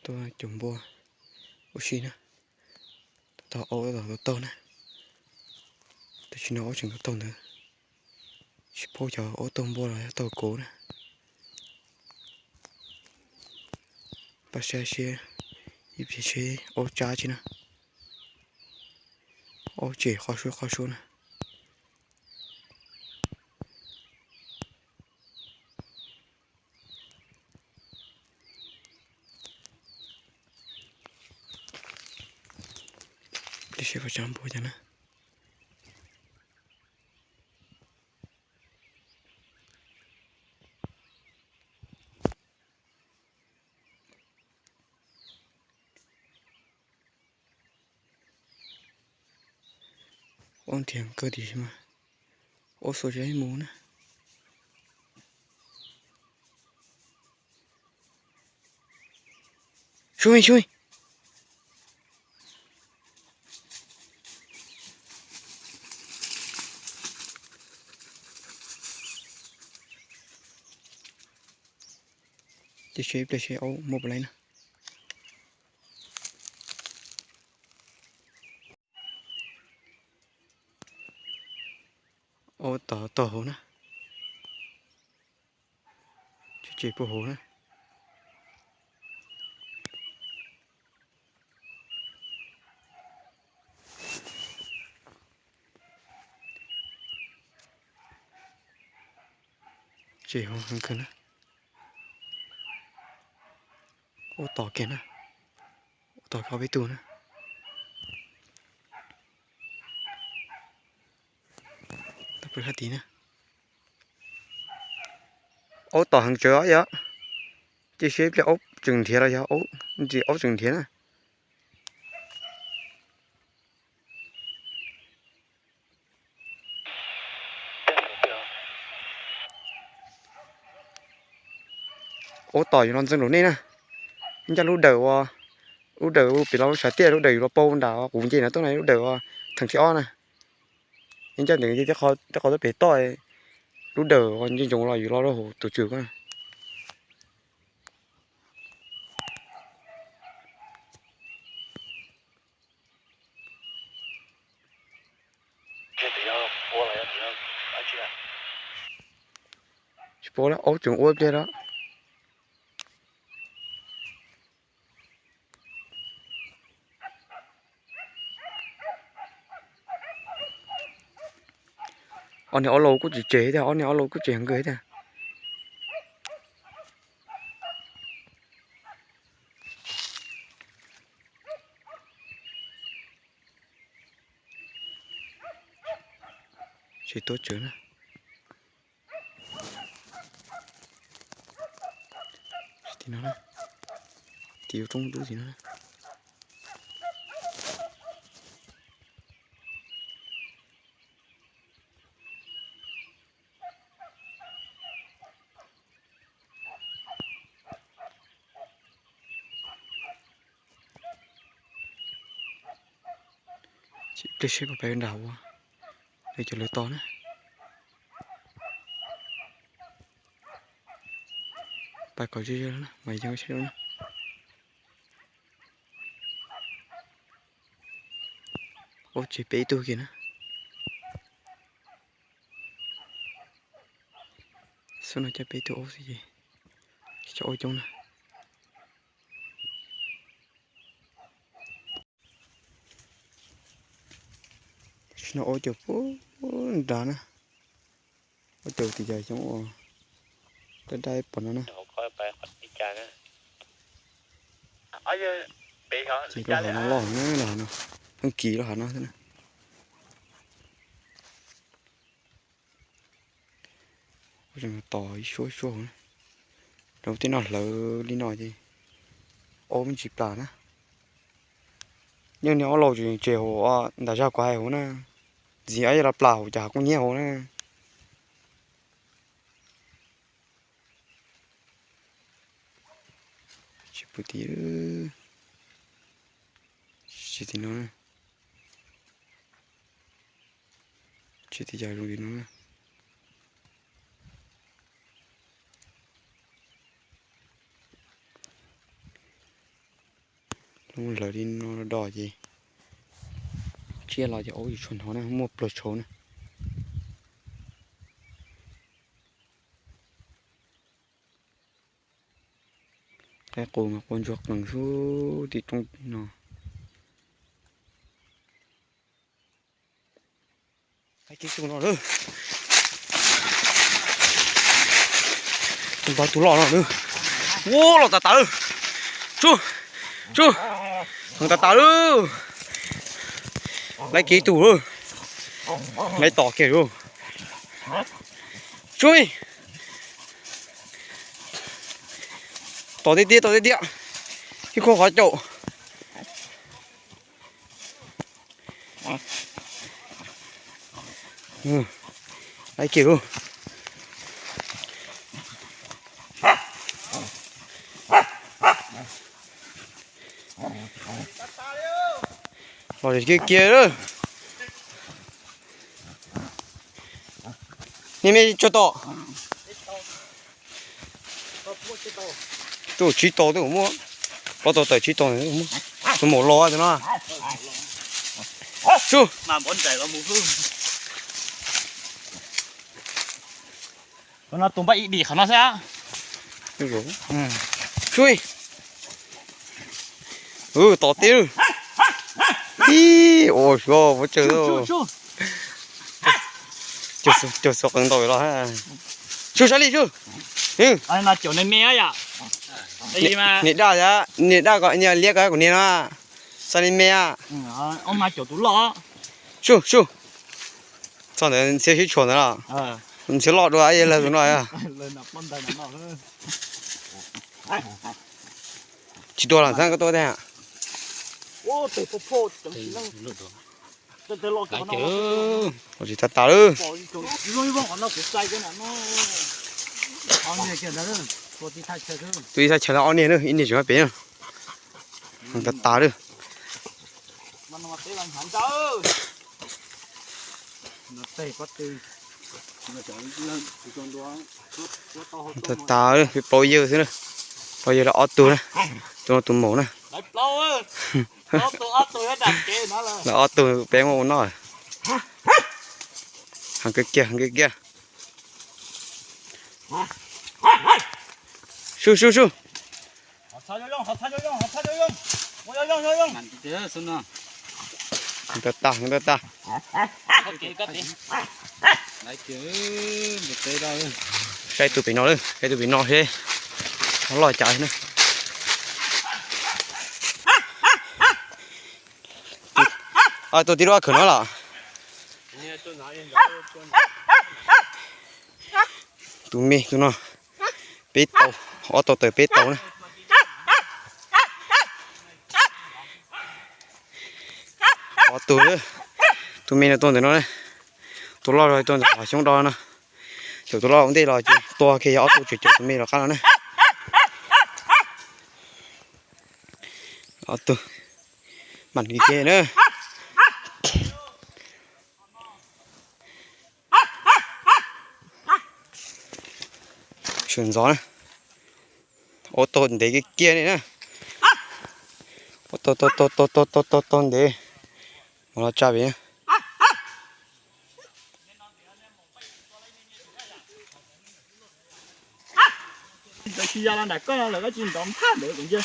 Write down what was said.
Tuaj cov npua ua si na. Tau aub tau taug na. Tam sim no aub tseem taug taug ntawd. Tsis paub xyov aub taug npua los yog taug kauv na. Pab saib seb ib pliag seb aub tsab tsi na. Aub tsem qhov suab qhov suab na. Pliag seb puas tsab npua cov na. Aub nrhiav kawg tiam sis mas aub xuas tsis mus na. Sub, sub. Ces seb ib pliag seb aub muaj puas laib na. Aub tod taug hauv na. Tsis tseg puag hauv na. Tseg hauv heev kawg na. Aub tom kiag na. Aub tom kiag ob peb tug na. Tau pw sab tid na. Aub tom heev tsawv os yog. Cia seb ib pliag aub tseem nrhiav los yog aub, ntsis aub tseem nrhiav na. Aub tom yus los ntxeev lus nej na. Ncaj lub dawm uas, lub dawm pem los lub sav tiaj, lub dawm yus los pau nram kuv nce no tuaj na, lub dawm uas theem thib ob na. Ncaj ntawm tej qhov tuaj pem toj, lub dawm uas nce ntsoov los yus los rau hauv tus tswm ko na. Tsis paub lawm, aub tseem ua ib pliag lawm. Ob niag aub laus kuj tsis tseg thiab, ob niag aub laus kuj tseg heev kawg thiab. Tsis tuaj tswv na. Tim no na, tim yuav roob dub tim no na. Ib pliag seb puas pais nram ua, lawv cov lawv tos na. Pais kom ze ze na mas yeej seb na. Aub tseg peb tug kiag na. Xub no coj peb tug aub xwb ces tsis tshua aub coob na. Tam sim no aub caum puag nrad na. Aub caum tim cov xyoob uas dab dab pom no na. Ces lub hav no loj heev na, lub hav no, pheej kis lub hav no xwb na. Tos ib suab ib suab hauv na. Rau tej no hlawv li no ces aub tsis plam na. Yeej niag aub laus tseem tseg hauv nram zaj kuv hais hauv na. Ntxiv ob yog los plam hauv cas kuj nyiab hauv na. Tsis pw tim, tsis tim no na. Tsis tim cas zoo li no na. Lawv li no do ces tsiaj los ces aub tsis tshua hnov na, muaj pluag tshauv na. Qaib qus mas qua ntsuag qees sub tim roob no. Qaib kev tus no lawm. Tus ntawd tus loj no lawm. Ua los tas tas lawm. Tsu, tsu, heev tas tas lawm. Laib kev tus lawm. Laib tom kiag lawm. Tsu, tom tiag tiag, tom tiag tiag. Ib khua qhov caum. Laib kiag lawm. Los kiag kiag lawm. Niag me tsuag tom. Twb tsib tau twb muaj. Pob tau tawm tsib tau muaj. Tus maum los tus no. Su. Tus no tus npaj ib dim qhov no xwb. Su. Tom tib. Ib, ua suav pov tsawg. Cog xov qees ntau los. Su sab li su. Niam daj, niam daj kom niag liab ko kuv niag no. Sab li me. Su su. Txog ntawd ntxhiab sib tshuam ntawd los. Ntxhiab loj dua lawg tus no. Tsis tuag los xab koj tuaj tiag. Tsis tas tas lawm. Tus ib thaj chaw los ob niag, ib niag tseem pem. Tas tas lawm. Tas tas lawm, peb plaub yawg xwb na. Plaub yawg los ob tug na. Tus no tus maum na. Los ob tug peb muab ua noj. Heev kawg kiag, heev kawg kiag. Su su su. Heev tas tas, heev tas tas. Saib tus pem no lawm, saib tus pem no seb loj cas na. Tus tib lub khawm no los. Tus me tus no peb tau, ob tau tawm peb tau na. Ob tug, tus me no tuaj ntawm no, tus loj tuaj ntawm qhov xyoob do no. Caum tus loj ua ntej los ces tua kiag yog ob tug, tseem caum tus me los qab no na. Ob tug mam li kiag na. Sawv ntxov na. Ua tau ntev kiag kiag li na. Ua tau tau tau tau tau tau tau ntev. Mus los tsa pem. Tsis yog los nram koj no lawm, koj tsis ntov nthab ntawd kuv nce.